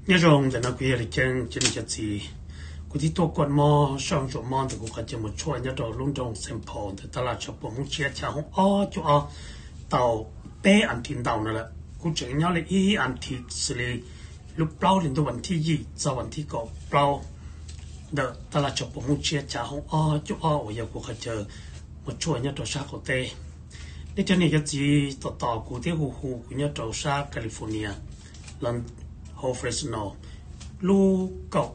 Nyob zoo, ntawm no kuv yog Lis Ceeb. Cov niam cov txiv, kuv twb tuaj kuaj mob soj ntsuam mob ntawm kuv qhov chaw muas tshuaj nyob rau lub nroog Saint Paul ntawm tab laj tshav puam Hmoob Tshiab xya hooj ob cuaj ob tau peb as thiv ntau no lawm. Kuv tseem nyob li ib as thiv xws li lub plaub hli ntuj vas thib yim txog vas thib kaum plaub ntawm tab laj tshav puam Hmoob Tshiab xya hooj ob cuaj ob uas yog kuv qhov chaw muas tshuaj nyob rau sab qaum teb. Nej cov niam cov txiv tos tos kuv thiab hu hu kuv nyob rau sab California los hauv Fresno, lub kaum,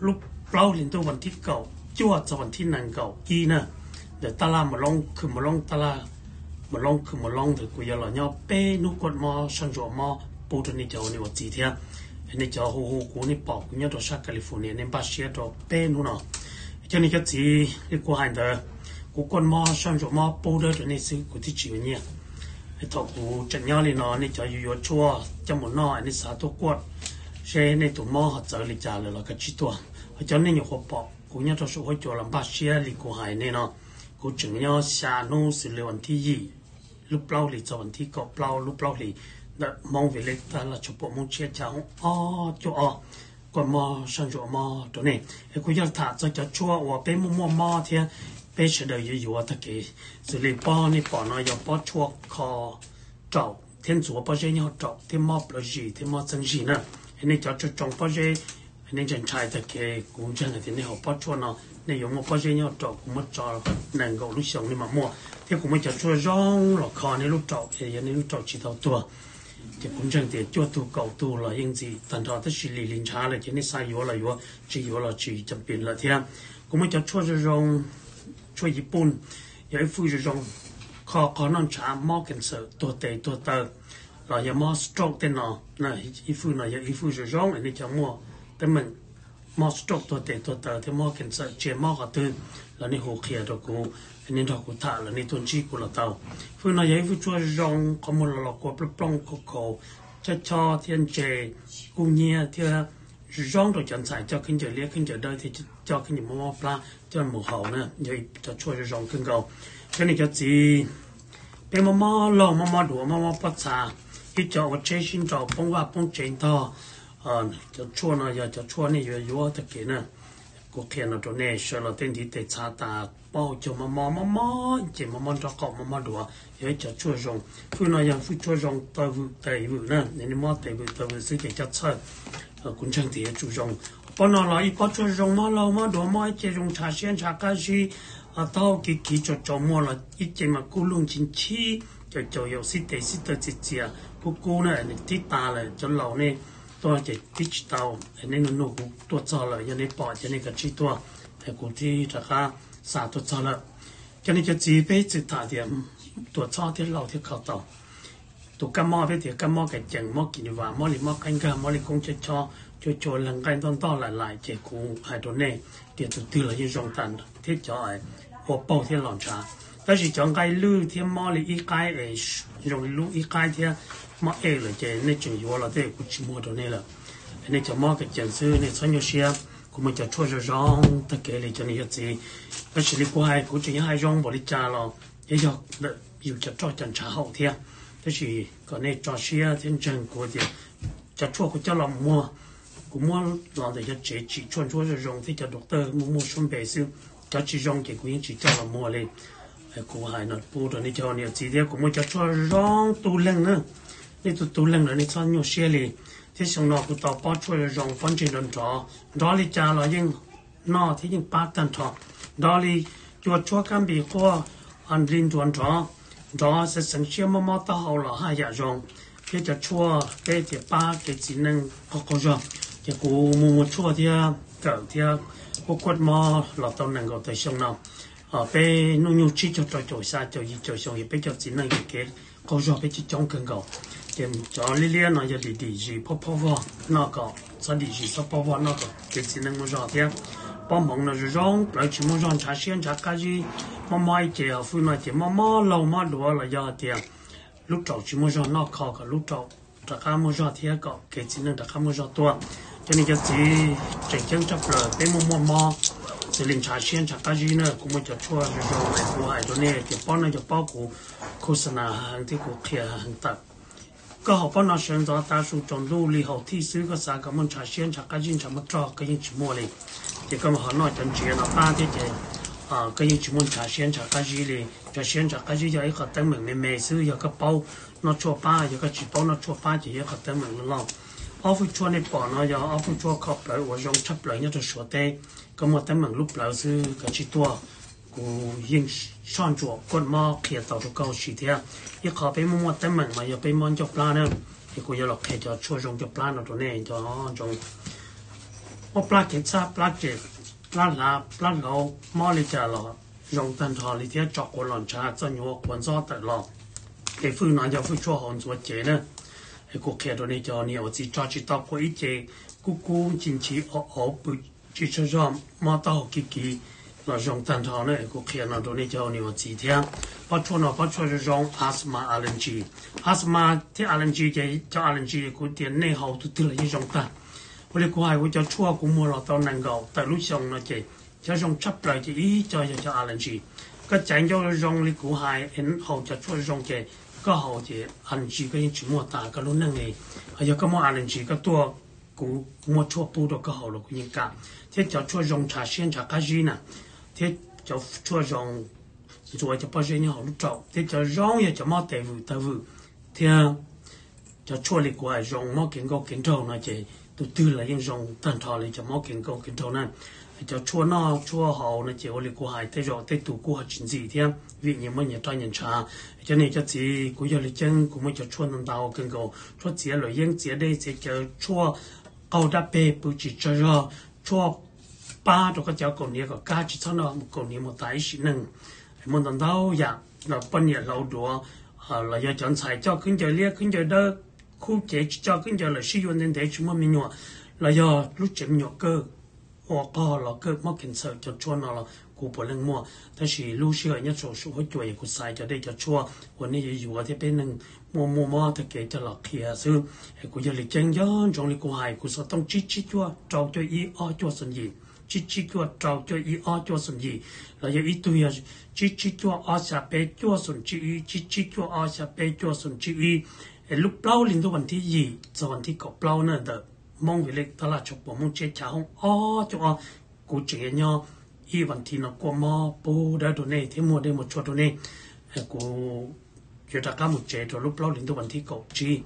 lub plaub hli ntuj vas thib kaum cuaj txog vas thib nees nkaum ib na, ntawm tab laj Malone Khw Malone, tab laj Malone Khw Malone ntawd kuv yuav los nyob peb hnub kuaj mob soj ntsuam mob pub rau nej cov ua niam ua txiv thiab. Nej cov hu hu kuv, nej pom kuv nyob rau sab California, nej npaj siab rau peb hnub no. Cov niam cov txiv, li kuv hais ntawd, kuv kuaj mob soj ntsuam mob pub dawb rau nej xwb, kuv twb tsis yuav nyiaj. Thaum kuv tseem nyob li no, nej cov yuav yuav tshuaj coj mus noj, nej xav tuaj kuaj seb nej tus mob ho txawv li cas lawm los kav tsij tuaj. Ho cov nej nyuam qhuav pom kuv nyob rau saum huab cua los npaj siab li kuv hais nej no, kuv tseem nyob xya hnub xws li vas thib yim, lub plaub hlis txog vas thib kaum plaub lub plaub hlis ntawm Hmoob Village tab laj tshav puam Hmoob Tshiab xya hooj ob cuaj ob, kuaj mob soj ntsuam mob rau nej. Es kuv yog tham txog cov tshuaj uas peb muaj muaj mob thiab peb sawv daws yuav yuav tag kev. Xws li pob nej pom no yog pob tshuaj kho raum thiab ntxuav pob zeb nyob hauv raum thiab mob plawv zis thiab mob txeeb zis na. Es nej cov tsoo tsoo pob zeb, nej ntshai ntshai tag kev, kuv ntseeg hais tias nej haus pob tshuaj no nej yuav muaj pob zeb nyob hauv raum, kuv muab tso nees nkaum lub xyoo nej mam muaj. Thiab kuv muaj cov tshuaj zoo los kho nej lub raum es yog nej lub raum tsis tau tuag, ces kuv ntseeg tias cuaj tug kaum tug los yeej ntxim tag nrho, tab sis lim li ntshav lawm ces nej xav yuav los yuav, tsis yuav los tsis cam pim lawm thiab. Kuv muaj cov tshuaj zoo zoo, tshuaj Yiv Pooj, yog ib fwj zoo zoo kho qhov noj ntshav, mob cancer, tuag tes tuag taw, los yog mob stroke tej no. Ib fwj no yog ib fwj zoo zoo, nej cov muaj teeb meem mob stroke, tuag tes tuag taw thiab mob cancer, tsis hais mob qhov twg los nej hu qhia rau kuv, nej nrog kuv tham los nej tuaj ntsib kuv los tau. Fwj no yog ib fwj tshuaj zoo zoo, qhov muag los los kua plooj plooj, khaus khaus, chob chob thiab ntse, kub hnyiab thiab zoo zoo rau cov ntxhais coj khaub ncaws liab khaub ncaws dawb thiab coj khaub ncaws mob mob plab coj mus haus na, yog cov tshuaj zoo zoo kawg nkaus. Cov niam cov txiv, peb mob mob laug, mob mob duav, mob mob pob txha, ib co ua tsheb sib nraus poob vaj poob tsev ntog, cov tshuaj no yog cov tshuaj nej yuav yuav tag kev na. Kuv qhia no rau nej, sawv los tej ntiv tes txhav tas, pob hau caug mob mob, mob mob ces mob mob nraub qaum, mob mob duav, yog ib cov tshuaj zoo. Fwj no yog fwj tshuaj zoo taw vwm tes vwm na, nej mob tes vwm taw vwm xwb ces coj txhawj, kuv ntseeg tias yuav tsum zoo. Pob no los ib pob tshuaj zoo, mob laug mob duav, mob ib ce zoo ntshav siab ntshav qab zib, taub hau kiv kiv tsaus tsaus muag los ib ce mas kub lug nchib nchib, caum caum yaum xib tes xib taw txias txias kub kub na, nws tib tas lawm. Cov laus nej tuaj ces tib tsis tau, nej nug nug kuv tuaj txog lawm, yog nej pom ces nej kav tsij tuaj, kuv twb rov qab xa tuaj txog lawm. Cov niam cov txiv, peb txwm tham tias tuam txhob thiab laus thiab kho tau. Tus kab mob peb tias kab mob kas cees, mob kis nis vas, mob li mob qaib nkag, mob li koob chob chob, chua chua leeg nqaij ntoj ntoj laim laim, ces kuv hais rau nej tias tus twg los yeej zoo tas thiab cov ua paug thiab los ntshav. Tab sis cov nqaij lwj thiab mob li ib qaib es zoo li lub ib qaib thiab mob ej lawm ces nej tseem yuav los tej kuv tsis muag rau nej lawm. Nej cov mob kas cees xwb nej txhob nyuaj siab, kuv muaj cov tshuaj zoo zoo tag kev li cov niam cov txiv. Tab sis li kuv hais kuv tseem yuav hais zoo npaum li cas los yog yog ntawm yus cov roj cov ntshav haum thiab. Tab sis kom nej tso siab thiab ntseeg kuv tias cov tshuaj kuv coj los muag, kuv muab los ntawm cov tsev tsim tshuaj ntsuab zoo zoo thiab cov doctor muaj muaj suab npe xwb, cov tsis zoo ces kuv yeej tsis coj los muag li. Kuv hais no pub rau nej cov niam txiv thiab, kuv muaj cov tshuaj zoo tu leeg na. Nej tus tu leeg lawm nej txhob nyuaj siab li. Thiab xyoo no kuv tau pob tshuaj zoo zoo, pob ntseg nrov nrov, nrov li cas los yeej noj thiab yeej pab tag nrho. Nrov li cua tshuab kab npis quaj, li nruas nrov, nrov xeev xeev siab mob mob taub hau los haj yam zoo. Thiab cov tshuaj peb tias pab kev txiv neej qaug qaug zog, ces kuv mus muag tshuaj thiab kawm thiab kuaj kuaj mob los tau nees nkaum tawm xyoo no. Peb hnub nyoog tsib caug rau caum xya caum yim caum xyoo es peb cov txiv neej ces kev qaug zog peb coob coob kawg nkaus. Ces cov liab liab no yog dim dim zis phob phob vog noj kom txhob dim zis txhob phob vog noj kom kev txiv neej muaj zog thiab. Pob hmoov no zoo zoo plawv tsis muaj zog ntshav siab ntshav qab zib, mob mob ib ce, hos fwj no ces mob mob laug mob duav los yog tias lub raum tsis muaj zog noj kho kom lub raum rov qab muaj zog thiab kom kev txiv neej rov qab muaj zog tuaj. Cov niam cov txiv, tseem ceeb tshaj plaws peb muaj muaj mob xws li ntshav siab ntshav qab zib na, kuv muaj cov tshuaj zoo zoo es kuv hais rau nej tias pob no yog pob kuv khos nas heev thiab kuv qhia heev tawm. Koj haus pob no sawv ntxov tav su tsaus ntuj li haus thij xwb, koj xav kom muaj ntshav siab ntshav qab zib ntshav muaj rog koj yeej tsis muaj li. Ces koj mus ho noj cov ntsis no pab thiab ces koj yeej tsis muaj ntshav siab ntshav qab zib li. Ntshav siab ntshav qab zib yog ib qho teeb meem me me xwb, yog koj paub noj tshuaj pab, yog koj tsis paub noj tshuaj pab ces yog ib qho teeb meem loj loj. Ob fwj tshuaj nej pom no yog ob fwj tshuaj kho plawv uas zoo tshaj plaws nyob rau Suav teb. Koj muaj teeb meem lub plawv xwb koj tsis tuaj, kuv yeej soj ntsuam kuaj mob qhia tau rau koj ua si thiab. Ib qho peb muaj muaj teeb meem mas yog peb mob ncauj plab na, ces kuv yuav los qhia cov tshuaj zoo ncauj plab no rau nej cov zoo mob plab kev txhab, plab cem, plab hlav, plab hlauv, mob li cas los zoo tag nrho li thiab. Tso quav los ntshav, txoj nyuv quav ntxob tawm los, ces fwj no yog fwj tshuaj haus ntxuav cev na. Kuv qhia rau nej cov niam ua txiv tso tsis tau quav ib ce kub kub nchi nchi auv auv pw tsis tsaug zog mob taub hau kiv kiv los zoo tag nrho na. Kuv qhia no rau nej cov niam ua txiv thiab. Pob tshuaj no pob tshuaj zoo zoo asthma allergy. Asthma thiab allergy ces cov allergy kuv tias nej haus tus twg los yeej zoo tag. Ua li kuv hais kuv cov tshuaj kuv muag los tau nees nkaum tawm lub xyoo no ces cov zoo tshaj plaws ces ib co yog cov allergy. Koj caiv ncauj zoo li kuv hais, haus cov tshuaj zoo ces koj haus ces allergy koj yeej tsis muaj tas koj lub neej li. Yog koj muaj allergy koj tuaj kuv muaj tshuaj pub rau koj haus los kuv yeej kam. Thiab cov tshuaj zoo ntshav siab ntshav qab zib na, thiab cov tshuaj zoo ntxuav cov pob zeb nyob hauv lub raum, thiab cov zoo yog cov mob tes vwm taw vwm, thiab cov tshuaj li kuv hais zoo mob kev nkauj kev nraug no ces tus twg los yeej zoo tag nrho li cov mob kev nkauj kev nraug na. Cov tshuaj noj tshuaj haus no ces ua li kuv hais tej zaum tej tus kuj ho tsis ntxim thiab vim nyias muaj nyias roj nyias ntshav. Cov niam cov txiv, kuv yog Lis Ceeb, kuv muaj cov tshuaj ntau ntau kawg nkaus, tshuaj txiav luam yeeb, txiav dej, txiav cawv, tshuaj qaug dab peg pw tsis tsaug zog, tshuaj pab rau koj cov kaus hniav kom kab tsis txhob noj kaus hniav mus tas ib sim neej. Muaj ntau ntau yam, los poj niam hlauv duav, los yog cov ntxhais coj khwb ncaws liab khwb ncaws dawb, khub cev tsis coj khwb ncaws lawm sib yuav ntev ntev tsis muaj me nyuam, los yog lub tsev me nyuam kawg ua qog los kawg mob kev ntxhawm, cov tshuaj no los kuv puav leej muaj. Tab sis lub sij hawm nyob saum huab cua es kuv xaiv cov dej cov tshuaj uas nej yuav yuav thiab peb neeg muaj muaj mob tag kev coj los qhia xwb. Es kuv yog Lis Ceeb, nco ntsoov li kuv hais, kuv xov tooj tsib tsib cuaj rau cuaj ib ob cuaj xoom yim, tsib tsib cuaj rau cuaj ib ob cuaj xoom yim, los yog ib tug yog tsib tsib cuaj ob xya peb cuaj xoom tsib ib, tsib tsib cuaj ob xya peb cuaj xoom tsib ib. Es lub plaub hli ntuj vas thib yim txog vas thib kaum plaub na ntawm Hmoob Vim Lej tab laj tsho puas Hmoob Tshiab Chav Hoob ob cuaj ob, kuv tseem yuav nyob ib vas thiv no kuaj mob pub dawb rau nej thiab muaj dej muaj tshuaj rau nej. Kuv yuav rov qab mus tsev rau lub plaub hli ntuj vas thib kaum tsib,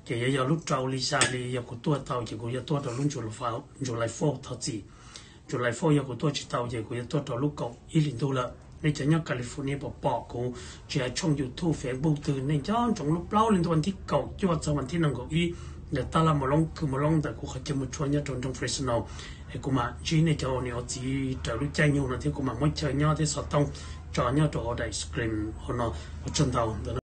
ces yuav yog lub rau li xya li, yog kuv tuaj tau ces kuv yuav tuaj rau lub July four thov txim. July four yog kuv tuaj tsis tau ces kuv yuav tuaj rau lub kaum ib hli ntuj lawm. Nej cov nyob California pom pom kuv tsis hais tshooj YouTube, Facebook twg, nej nco ntsoov lub plaub hli ntuj vas thib kaum cuaj txog vas thib nees nkaum ib ntawm tab laj Mus Loob, kws Mus Loob ntawm kuv qhov chaw mus tshua nyob rau nroog Fresno. Es kuv mam ntsib nej cov niam ua txiv raws lub caij nyoog no thiab kuv mam muab chaw nyob thiab xov tooj tso nyob rau hauv daim screen hauv no. Ua tsaug ntau ntawm no.